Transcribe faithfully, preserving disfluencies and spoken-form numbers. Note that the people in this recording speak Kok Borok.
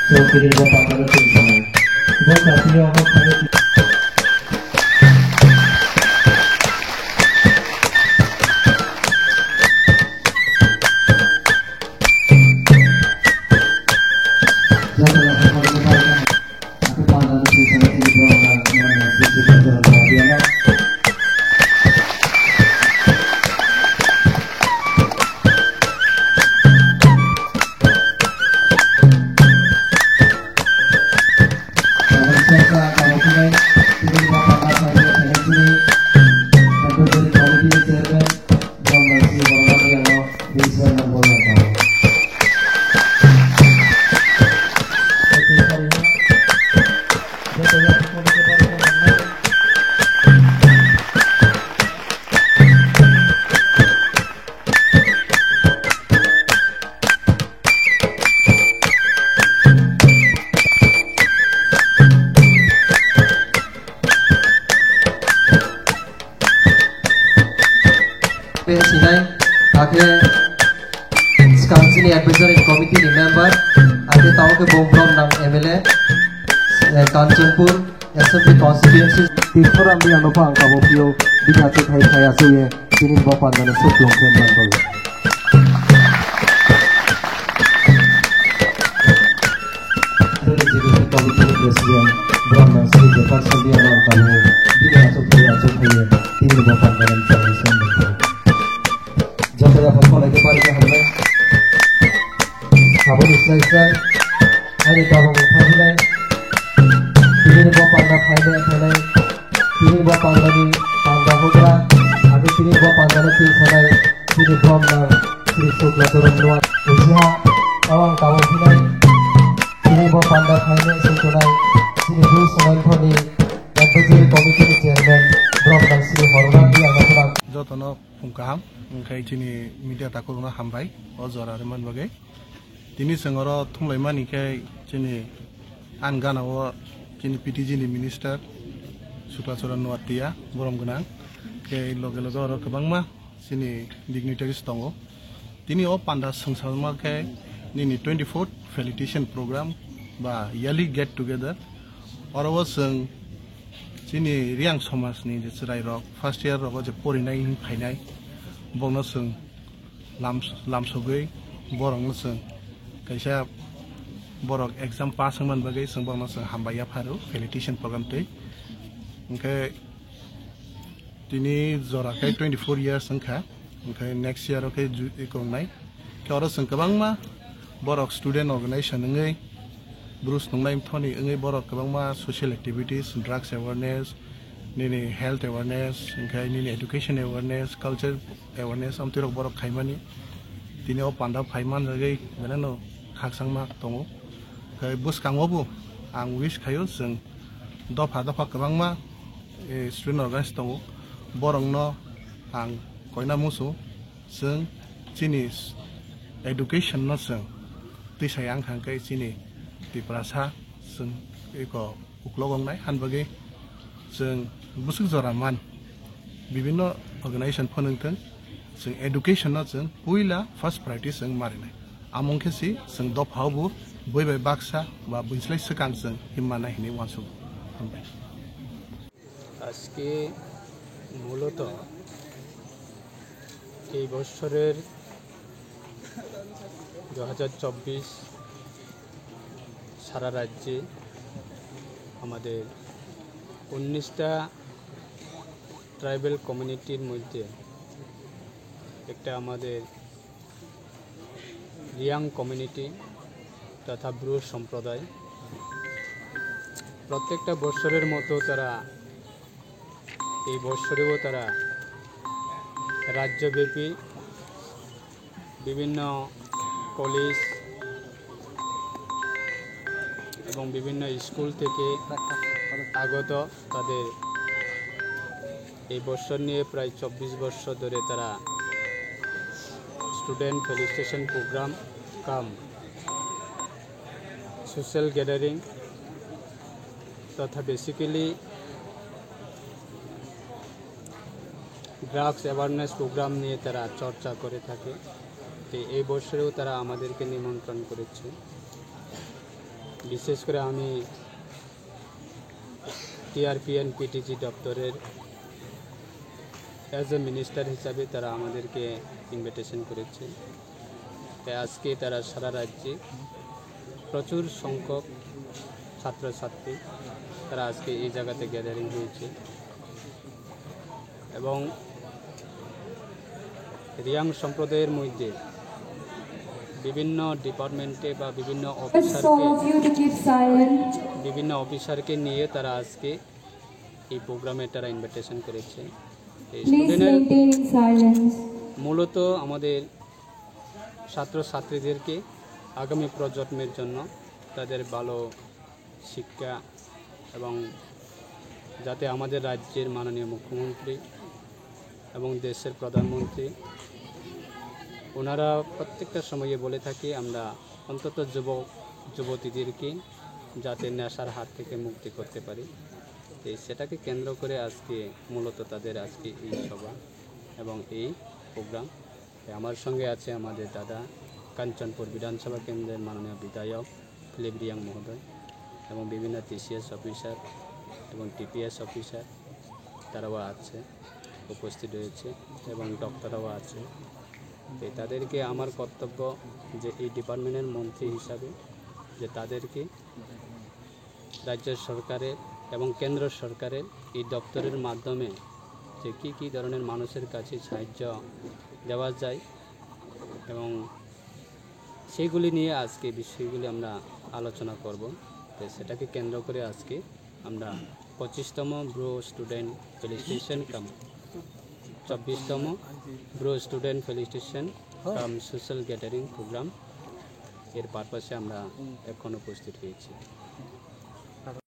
Chowkiri bo pandalo chwng sanai. Bo chapli omo thangwi Tei sinai, hakhe swkang chini advisory committee ni member, hakhe tamo khe bo Bromnang M L A, eh, Kanchanpur Assembly Constituency. Tirthoram ni ano pha ang kabo pio, bini achuk hai khai achuk ye, tini bo pandano suk lung khe man bolo. Executive Committee ni President, Bromnang Sri Jefferson Deya no ang kabo, bini achuk hai achuk khai ye, tini bo pandano chai se man bolo. Joto ya phone lai ke pari ke hamle. Aboni slai slai. Ani tabang phai lai. Tini bo panda phai lai phai lai. Tini bo panda ni panda hogra. Abi tini bo panda ni tin sanai. Tini Bromnang Sri Sukla Toron Noat. Usiha awang tabang phai lai. Tini bo panda phai lai sing tonai. Tini Bru Sanai Thoni. Advisory Committee ni Chairman Bromnang Sri Hormat di ang phai. Joto no Phung kaham, hwnkhe chini media takhukno hambai o jora rwmani bagwi. Tini chwng oro thumlaimani khe chini ani gana-o chini P T G ni minister Sukla Charan Noatia borom gwnang, tei loge loge oro kwbangma chini dignitaries tongo. Tini o panda swngcharma khe nini twenty-fourth felicitation program ba yearly get together. Oro o chwng chini Reang somajni je chwrairok first year rogo je porinai wng phainai, bokno chwng lams-, lamsogwi borokno chwng kaisa borok exam pass wngmani bagwi chwng borokno chwng hambai yapharo felicitation program twi. Hwnkhe tini jora khe twenty-four years wngkha, hwnkhe next year o khe ju-, eko wngnai. Khe oro chwng kwbangma borok student organization wngwi, Bru Snungnai Thoni wngwi borok kwbangma social activities, drugs awareness, nini health awareness, hwnkhe nini education awareness, culture awareness, amtwi rok borok khaimani. Tini o panda phai manjagwi belai no khakchangma tongo. Khe bwskango bo ang wish khaio chwng dopha dopha kwbangma, eh, student organized tongo, borokno ang koina muchung, chwng chini education no chwng twisai ang thangkhe chini Tiprasa chwng eko uklok wngnai, han bagwi chwng bwswk jora man bibinno organization phunuk thung, chwng education no chwng puila first priority chwng marinai. Amung khe si chwng dophao bo bui bai baksa ba buislai swkang chwng himma nai hinwi uansuk. Hambai. আজকে মূলত এই বছরের দু হাজার চব্বিশ সারা রাজ্যে আমাদের উনিশটা ট্রাইবাল কমিউনিটির মধ্যে একটা আমাদের রিয়াং কমিউনিটি তথা ব্রু সম্প্রদায় প্রত্যেকটা বৎসরের মতো তারা এই বৎসরেও তারা রাজ্যব্যাপী বিভিন্ন কলেজ এবং বিভিন্ন স্কুল থেকে আগত তাদের এই বৎসর নিয়ে প্রায় চব্বিশ বৎসর ধরে তারা স্টুডেন্ট ফেলিসিটেশন প্রোগ্রাম কাম সোশ্যাল গ্যাদারিং তথা বেসিক্যালি ড্রাগস অ্যাওয়ারনেস প্রোগ্রাম নিয়ে তারা চর্চা করে থাকে। তো এই বছরেও তারা আমাদেরকে নিমন্ত্রণ করেছে। বিশেষ করে আমি টিআরপিএন পিটিজি দপ্তরের অ্যাজ এ মিনিস্টার হিসাবে তারা আমাদেরকে ইনভিটেশন করেছে। তাই আজকে তারা সারা রাজ্যে প্রচুর সংখ্যক ছাত্রছাত্রী তারা আজকে এই জায়গাতে গ্যাদারিং হয়েছে এবং রিয়াং সম্প্রদায়ের মধ্যে বিভিন্ন ডিপার্টমেন্টে বা বিভিন্ন It's অফিসারকে all of you to keep silent. বিভিন্ন অফিসারকে নিয়ে তারা আজকে এই প্রোগ্রামে তারা ইনভিটেশন করেছে। এই Please স্টুডেন্টের maintain silence. মূলত আমাদের ছাত্রছাত্রীদেরকে আগামী প্রজন্মের জন্য তাদের ভালো শিক্ষা এবং যাতে আমাদের রাজ্যের মাননীয় মুখ্যমন্ত্রী এবং দেশের প্রধানমন্ত্রী ওনারা প্রত্যেকটা সময়ে বলে থাকে, আমরা অন্তত যুবক যুবতীদেরকে যাতে নেশার হাত থেকে মুক্তি করতে পারি। তো সেটাকে কেন্দ্র করে আজকে মূলত তাদের আজকে এই সভা এবং এই প্রোগ্রাম। তো আমার সঙ্গে আছে আমাদের দাদা কাঞ্চনপুর বিধানসভা কেন্দ্রের মাননীয় বিধায়ক ফিলিপ রিয়াং মহোদয় এবং বিভিন্ন টিসিএস অফিসার এবং টিপিএস অফিসার তারাও আছে, উপস্থিত রয়েছে এবং ডক্টররাও আছে। তো তাদেরকে আমার কর্তব্য যে এই ডিপার্টমেন্টের মন্ত্রী হিসাবে যে তাদেরকে রাজ্য সরকারের এবং কেন্দ্র সরকারের এই দপ্তরের মাধ্যমে যে কী কী ধরনের মানুষের কাছে সাহায্য দেওয়া যায় এবং সেইগুলি নিয়ে আজকে বিষয়গুলি আমরা আলোচনা করব। তো সেটাকে কেন্দ্র করে আজকে আমরা পঁচিশতম ব্রু স্টুডেন্ট ফেলিসিটেশন কাম চব্বিশতম ব্রু স্টুডেন্ট ফেলিসিটেশন কাম সোশ্যাল গ্যাদারিং প্রোগ্রাম এর পারপাসে আমরা এখন উপস্থিত হয়েছি।